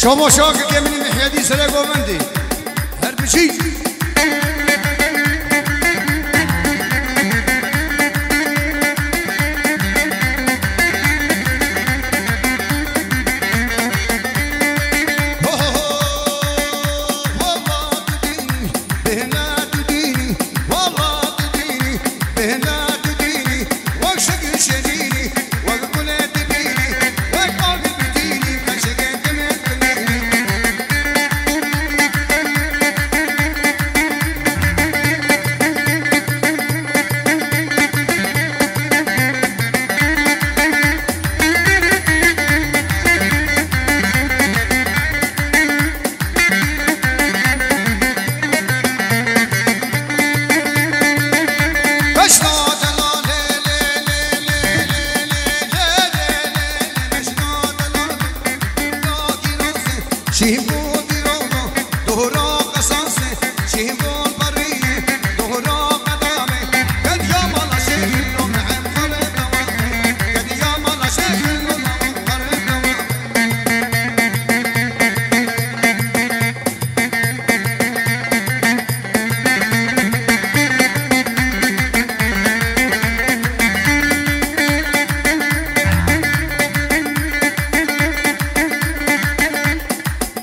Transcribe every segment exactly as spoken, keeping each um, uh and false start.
Temaşa ke min Mihyedî Sere Govendî. Her bijî.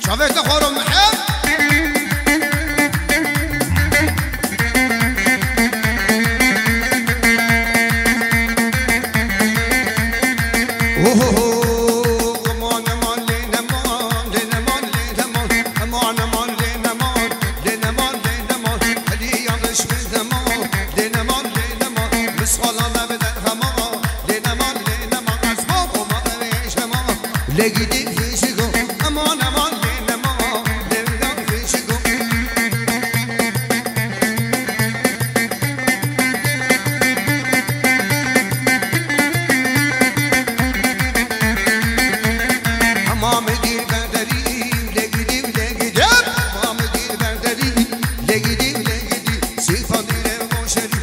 Çavê te xwaro mihe. Ohoho, aman, aman, lê neman, lê neman, lê neman, aman, aman, lê neman, lê neman, lê neman, heliya dişmin neman, lê neman, lê neman, misxala me bide hema, lê neman, lê neman, ez babo me bêje ma, lê gidî fîşiko, aman, aman, lê neman, lê neman, fîşiko. Hema min dîr berderî, lê gidî, lê gidî. Hema min dîr berderî, lê gidî, lê gidî. Sîfan dîre goşerî,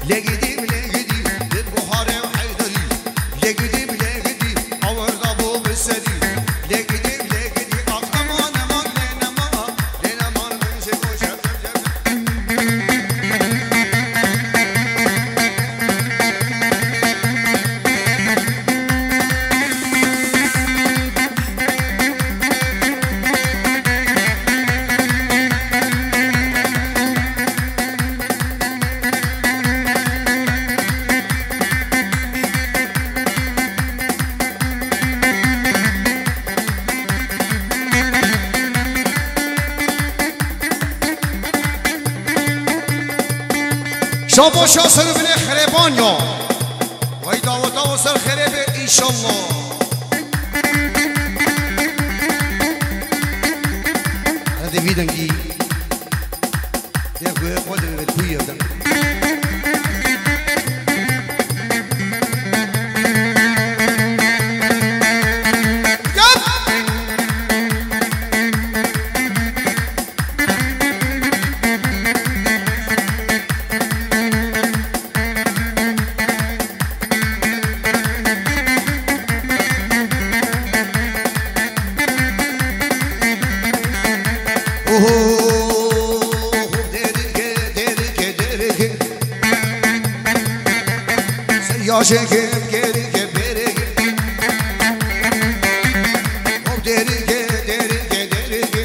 lê gidî, lê gidî. Di buharê heyderî, lê gidî, lê gidî. Awir da bo bi serî, lê gidî, lê gidî. Ax, aman, aman, lê nema, lê nema, min jê goşer. Şabo şa ser binê xirêban ya. Vay daweta o ser xirêbê înşallah. Hadi vî dengî. Yek wê xwe de ve kuye de. Oho, derike, derike, derike. Ser yaşê kim gerike, berike. Hop derike, derike, derike.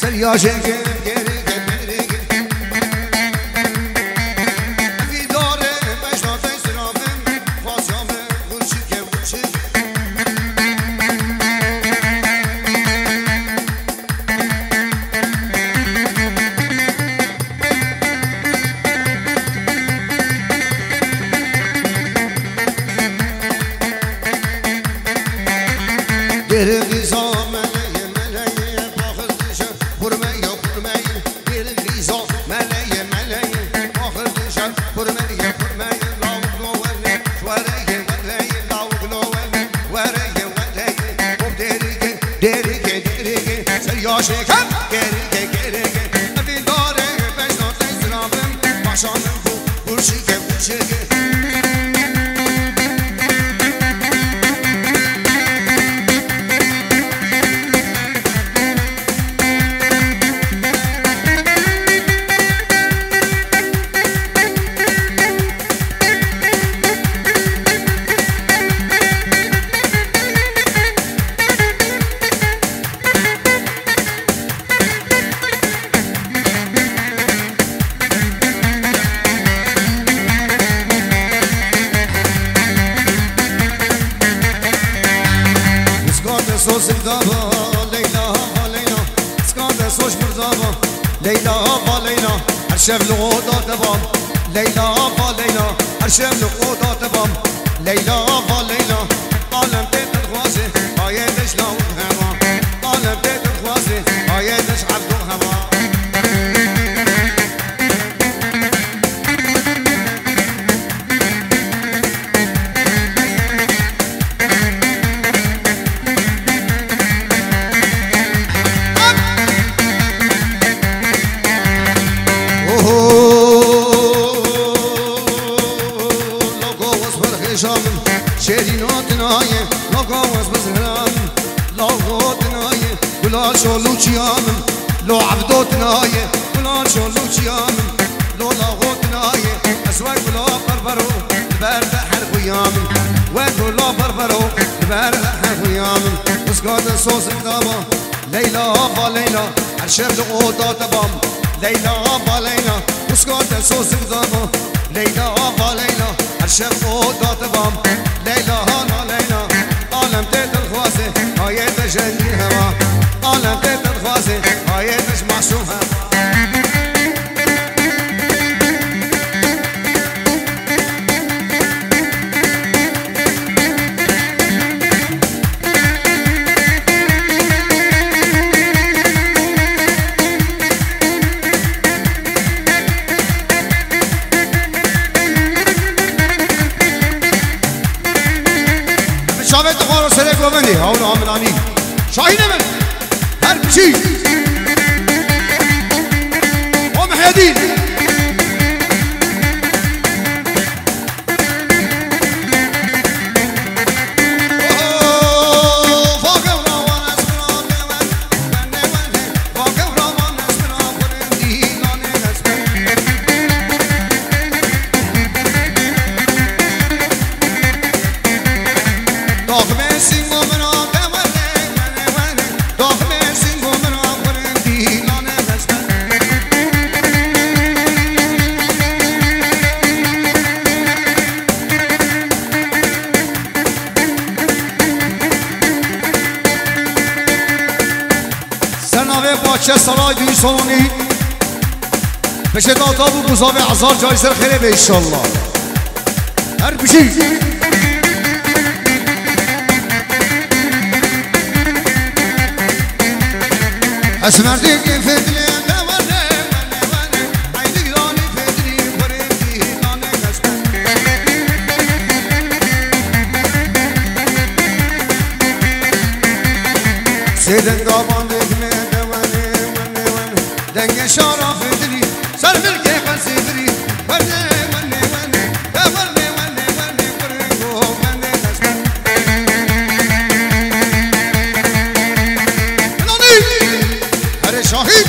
Ser yaşê kim gerike, berike. Vî darê meşta tey sirafim, xwasya min gurçike, gurçike. Gerê dîsa meleyê, meleyê, paxil dişe, xurmeye, xurme, Leyla, va Leyla, her şev li oda te bam. Leyla, va Leyla, her şev li oda te bam. Leyla, va Leyla, alem tê te dixwaze, hayê te ji law hewa. Alem tê te dixwaze, hayê te ji evdo hewa. Oho, loko wes ber xêja min, şêrîna tinaye, loko wes ber zehra min, loko tinaye, gula şolûçiya min, lo evdo tinaye, gula şolûçiya min, lo laxo tinaye, ez wek gula berbero, li ber te her xuya min, wek gula berbero, li ber te her xuya min, piska te sozik daba. Leyla, va Leyla, her şev li oda te bam. Leyla, va Leyla, piska te sozik daba. Leyla, va Leyla, her şev oda te bam. Leyla, hana Leyla, alem tê te dixwaze, hayê te ji engî hewa. Alem tê te dixwaze, hayê te ji masûm hewa. Çavê tu xwaro serê govendê, hawla min anî. Şahîne min. Her biçî. O Mehedî. Ser navê Bahçe Saray Düğün Salonu. Peşê data bû, buzavê hezar carî ser xêrê be inşallah. Her bijî. Ez merdekê fedilê de wene, wene, wene. Eynik danî fedilî xurê dî nane kesme. Sêdenga bandê dime de wene, wene, wene. Dengê şara fedilî, ser milkê xezî birî. Wene, wene, wene. De wene, wene, wene. Xurê go wene kesme. Nani? Here şahî.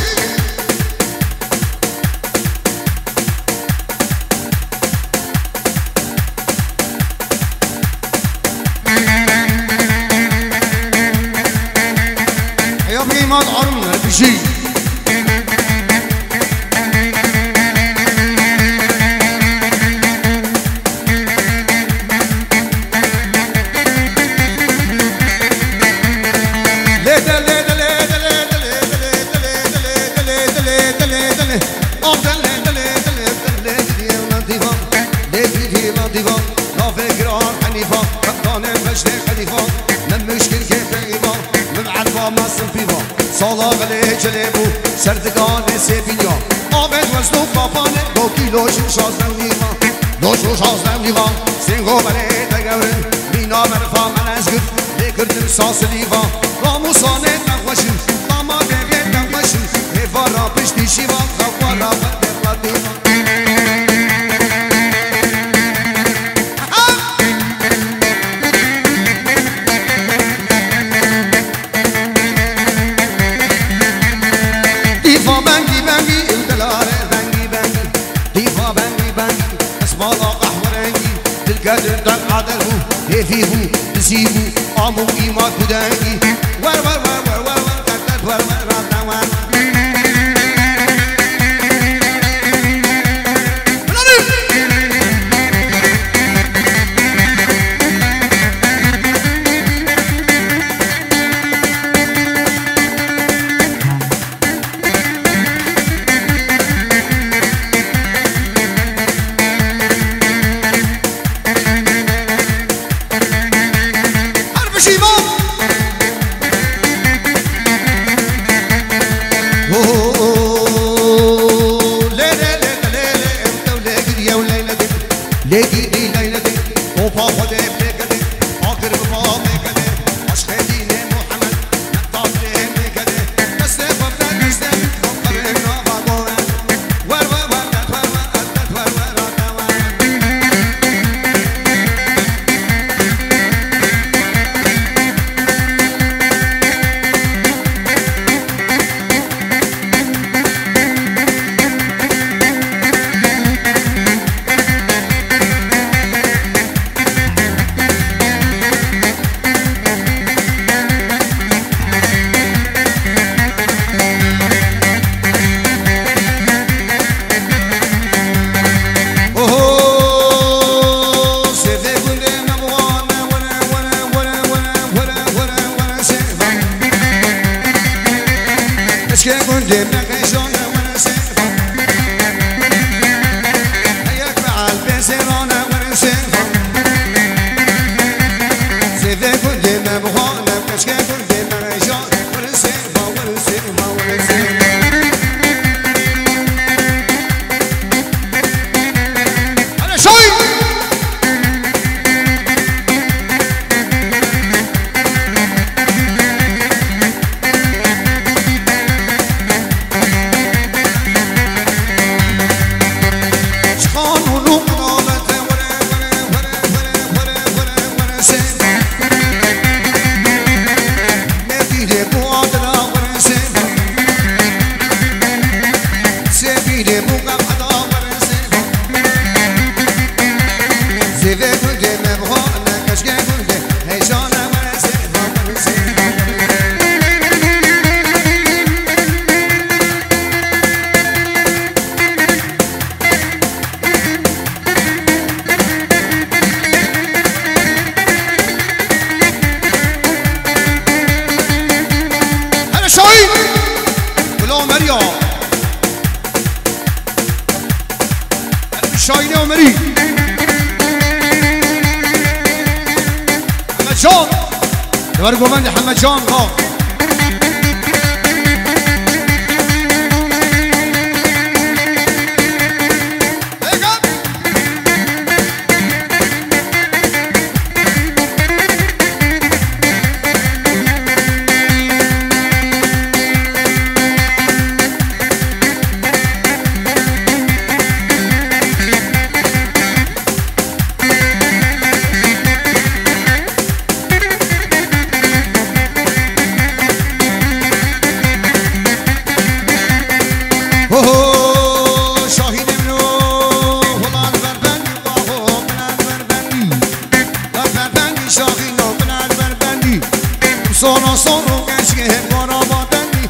Heya bigê îmad arûn her bijî. Sala xilê cilê bû, ser diganê sêbîn ya. Avêt wezno papanê, do kîlo jin şazdeh nîva. Do jin şazdeh nîva, sêngo berê te gewrin, mîna berfa melez gir, lê girtin sas lîva. Ramûsanê te xweşin, dama devê te xweşin, hêva ra piştî şîva, xewa ra xwe tê xwe dîva. Dîfa bengî bengî, ew delale bengî bengî. Dîfa bengî bengî, esmala qehwerengî. Dilke dildan adel bû, hêvî bû, dizî bû, am û îma kudengî. Wer, wer, wer, wer, wer, wer, wer, wer, wer, wer, wer. Derya. Şahînê Omerî. Hemed Can. Li ber govendê Hemed Can, ha. Ho, ho, Şahînê min o, hula li ber bendî, wa ho, min li ber bendî. Li ber bendî, Şahîno, min li ber bendî. Sora sor û keşkê hê gora badendî.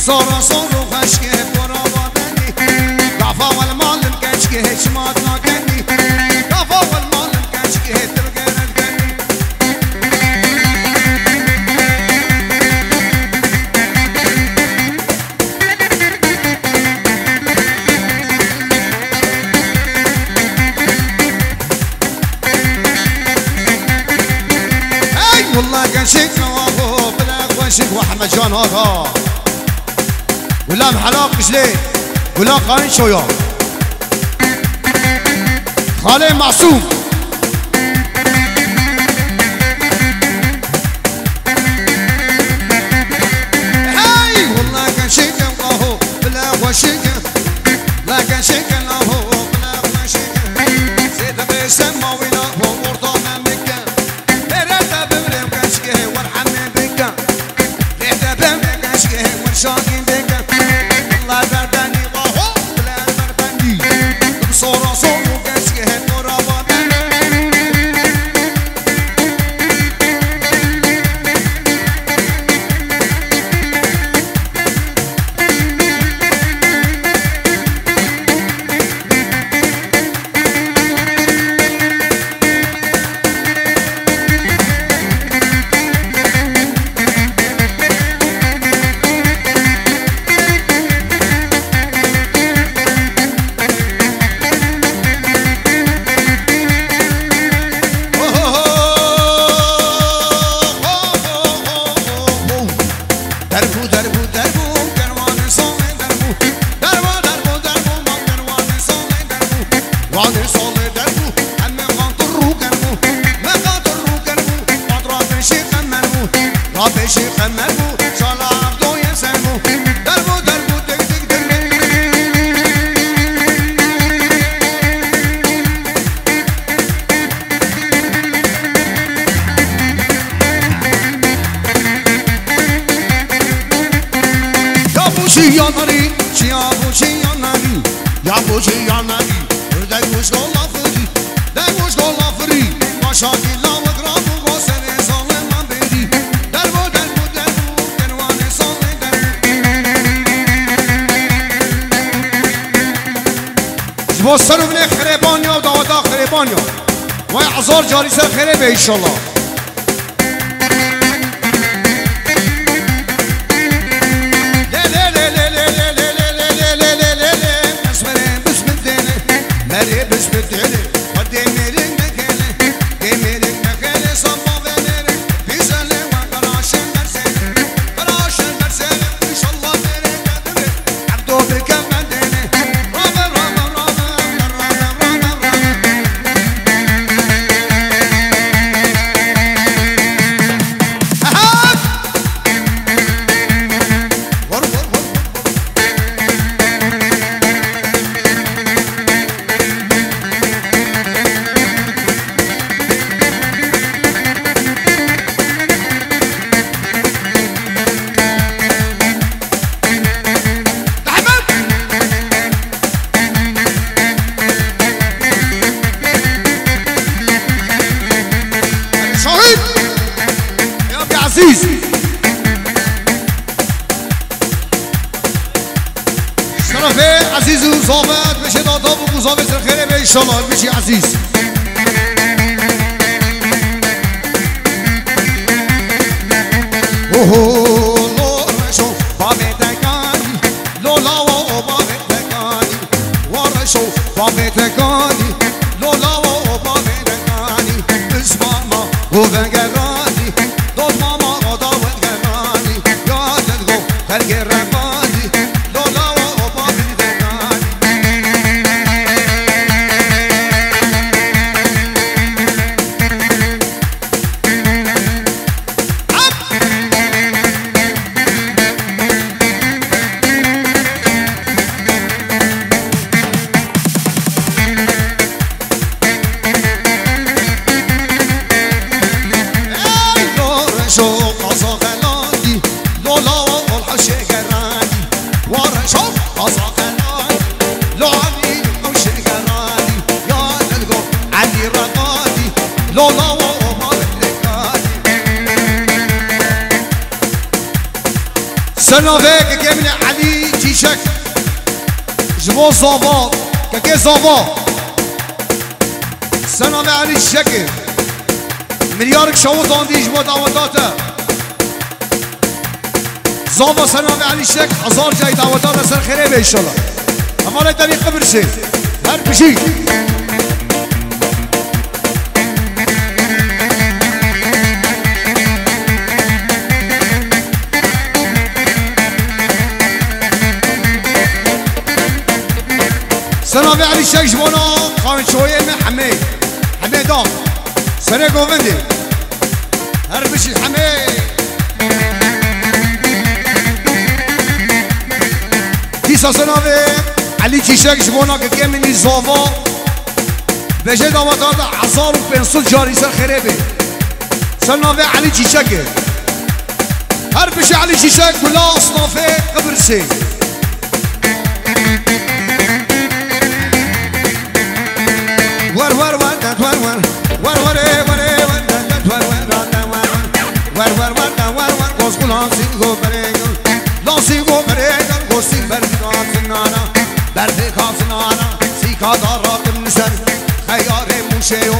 Sora sor û keşkê hê gora badendî. Gafa wel malin keşkê hê çima nakendî. Gafa wel malin keşkê hê dil gerek kendî. Hey, willa gençlik, aho, bila xweşik, Wehme Can Axa. Gulam Helaq Dijlê, Gulam Kayınçoya. Xalê Masûm. Hey, willa gençlik, aho, bila xweşik. La gençek laho, la gençek. Zêde be sen mawî laho, orta memleke. Lere de bimrem gençke, wer heme beke. Lere de bimrem gençke, wer şagî beke. La berdeni laho, la berdeni. Sora soru gençke, ora badeni. Derbû, derbû, derbû, kerwanê solê derbû. Derba, derbû, derbû, ma kerwanê solê derbû. Wanê solê derbû, em me qantir rû kerbû. Me qantir rû kerbû, qant ra pêşî qemer bû. Ra pêşî qemer bû, şala Evdoyê ser bû. Derbû, derbû, dik, dik, dik, dik. Ya bu çi ya narî, çi ya bu çi ya narî, ya bu çi ya narî. Erdek wişko lafirî, dek wişko lafirî. Başa kî lawik ra bu go serê zaliman berî. Derbo, derbo, derbo, kerwanê salê derbo. Ji bo ser û binê xirêbaniya û daweta xirêbaniya. Vay hezar carî ser xêrê be înşallah. Şahîd! Ya Ezîz! Şerefê Ezîz û Zafet, beşê data bû ku Zafet ser xêrê be înşallah, biçî Ezîz. Oho, lo reşo, bavê te kar. Bavê te kanî, lola wo bavê te kanî, izmama wo vegeranî, dotmama oda vegeranî, ya dilgo hergê revanî, lola wo bavê te kanî. Ey, lo reşo qaza xelatî, lo lawa ol hişê geranî. Wa reşo qaza xelatî, lo Elî hişê geranî. Ya dilgo Elî reqatî, lo lawa ol hişê geranî. Ser navê kekê min e Elî Çîçek. Ji bo Zava, kekê Zava. Ser navê Elî Çîçekê. Milyarek şawitandî ji bo daweta te. Zava ser navê Elî Çîçek, hezar cayî daweta te ser xêrê be înşallah. Hevalê te bî Qibrisê. Her bijî. Ser navê Elî Çek ji bona qançoyê me Hemê. Hemê da. Serê govindê. Her bijî Hemê. Dîsa ser navê Elî Çîçek ji bona kekê min î Zava. Bêje daweta te hezar û pênc sed carî ser xêrê bê. Ser navê Elî Çîçekê. Her bijî Elî Çîçek, gula esnafê Qibrisê. Wer wer wer det wer wer. Wer wer ê wer ê wer det det wer wer det det wer wer. Wer wer wer det wer wer. Gos gulan sî go berê gul. Lan sî go berê gul. Gos sî ber bi kat nana. Ber bi kat nana. Sî ka da rakim niser. Xeyarê mûşê yo,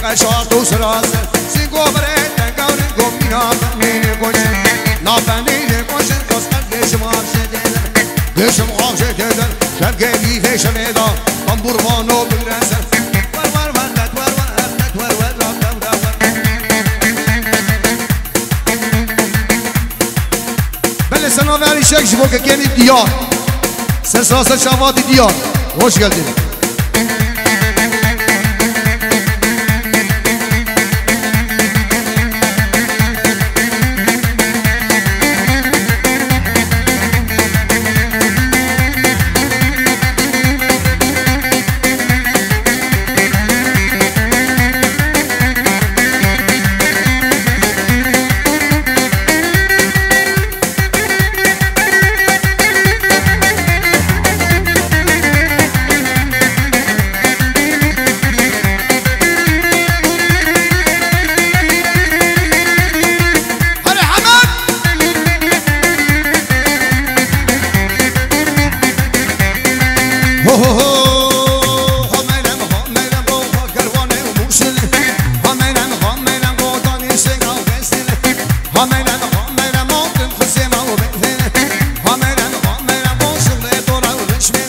qeşar tu siraze. Sî go berê te gavrin go mîna benîne goşin. Na benîne goşin, kos qelbê ji ma avşe dêde. Dê ji ma avşe dêde. Şev gelî vê şevê da. Tambur vano bilrese. Wer wer wer let wer wer her let wer wer rat wer wer. Belê sena verî şek ji bo kekê min Diyar. Ser sera ser çavatî Diyar. Hoş geldin. Ho, ho, ho. Ha meylem, ha meylem, ha kervanê û mûşin. Ha meylem, ha meylem, ha danî sêga vesin. Ha meylem, ha meylem, ha tim xizêma û bêtin. Ha meylem, ha meylem, ha şuxlê tora û rişmê.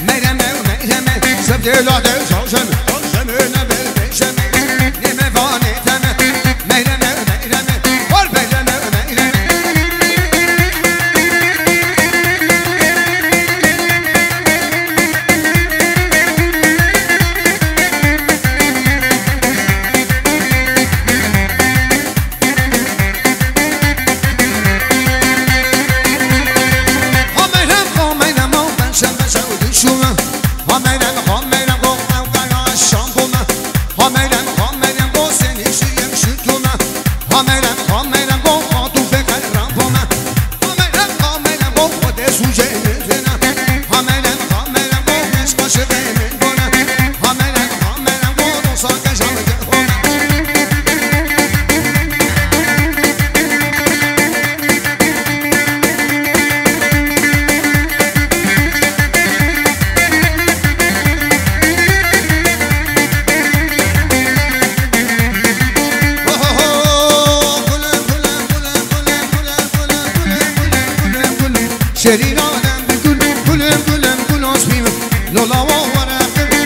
Meylem, meylem, meylem, sebdê la de şaşem. Şaşem, ne be, şem. Ne me va, ne te me. Meylem, meylem, meylem. Var meylem, meylem, meylem. Şerîna dem bi gul, gulüm, gulüm, gul osmî min. Lola wa were qir,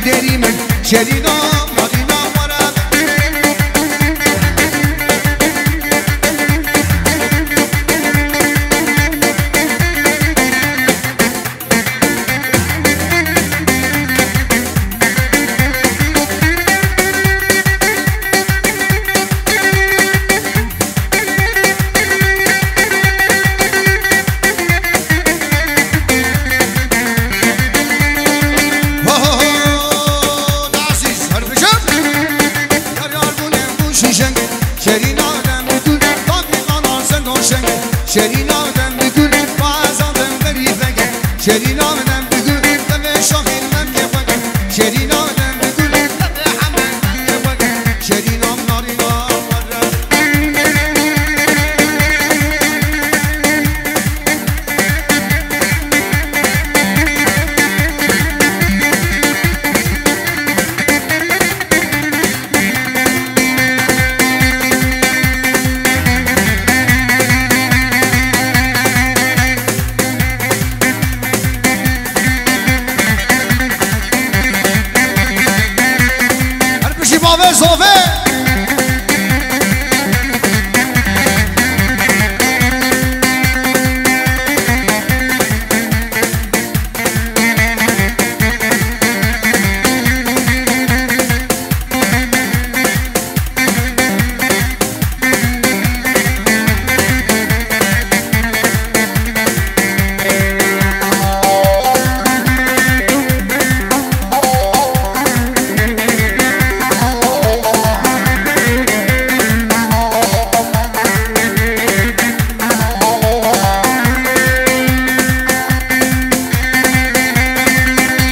Derî min, şerîna, narîna, were. Ho, ho, ho, Nazîz, her bijim. Yar yar bûne bû şîşeng. Şerîna dem bi gul, tabi kanan sen doşeng. Şerîna dem bi gul, baza dem berî vege. Şerîna dem bi gul, teve şahîn mem kefege. Şerîna dem bi gul, teve hemen mem kefege. Şerîna narîna were. Her bijî bavê zovê.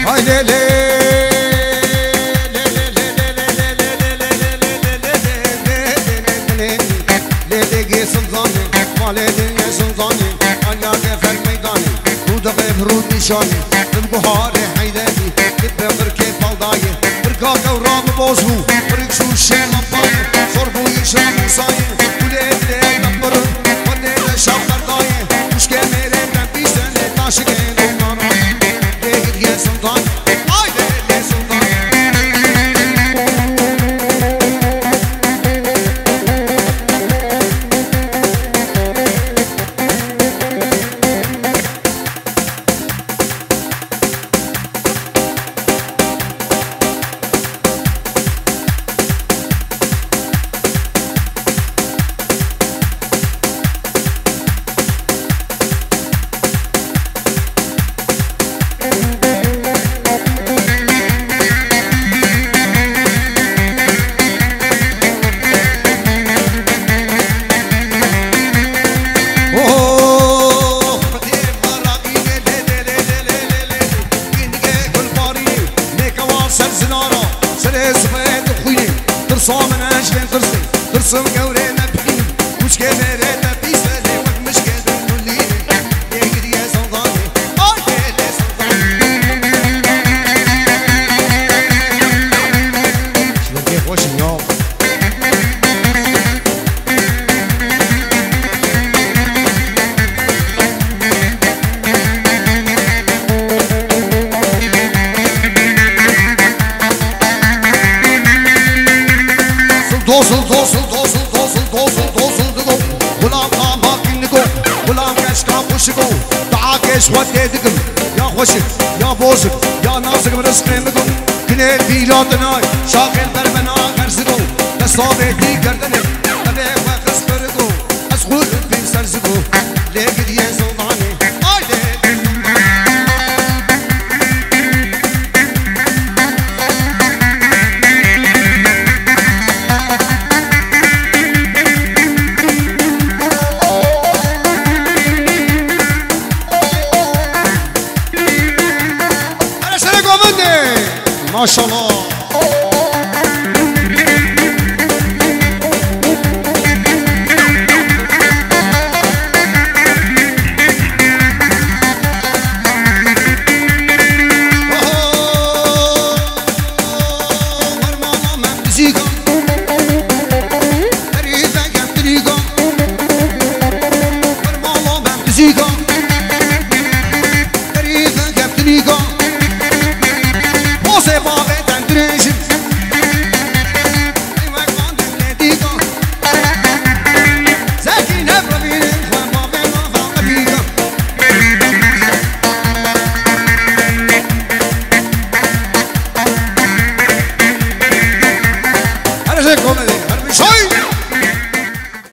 Hay lê lê. Lê lê gê sinzanê, malê dê ye sinzanê, anya ke ferq meydanê, rûdixê bi rûd nîşanê, min guharê heyderî, min bi qirkê paldayê, qirka gewra min boz bû, qirk şûşê min payê, zor bû îşan Musayê, gulê dilê min pirin, xwedê de şax berdayê, wişkê mêrê me bîstenê, taşikê dûmaran, lê gidiye sinzanê. Tirsa min e ji vê tirsê, tirsim gewrê me bînin. Kûçkê mêrê me bîstelê wek mişkê dilkulînê. Lê giriye zazanê, ay lê lê zazanê. Ji ber vê xweş in ya. Sildo, sildo, sildo, sildo, sildo, sildo, sildigo. Gulam ka makîn digo, gulam keşka xweşigo. Dua kêş xwe tê dikim. Ya xweşik, ya bozik, ya nazik bi rizqê min got. Kinê dîla dinay, şaxêl berbena gerzigo. Desta vê dî gerdinê, devê xwe xist birigo. Ez xwe bîn serzigo, lê giriye zoldanê. Ay lê. Hele serê govindê. Maşallah. Zîga.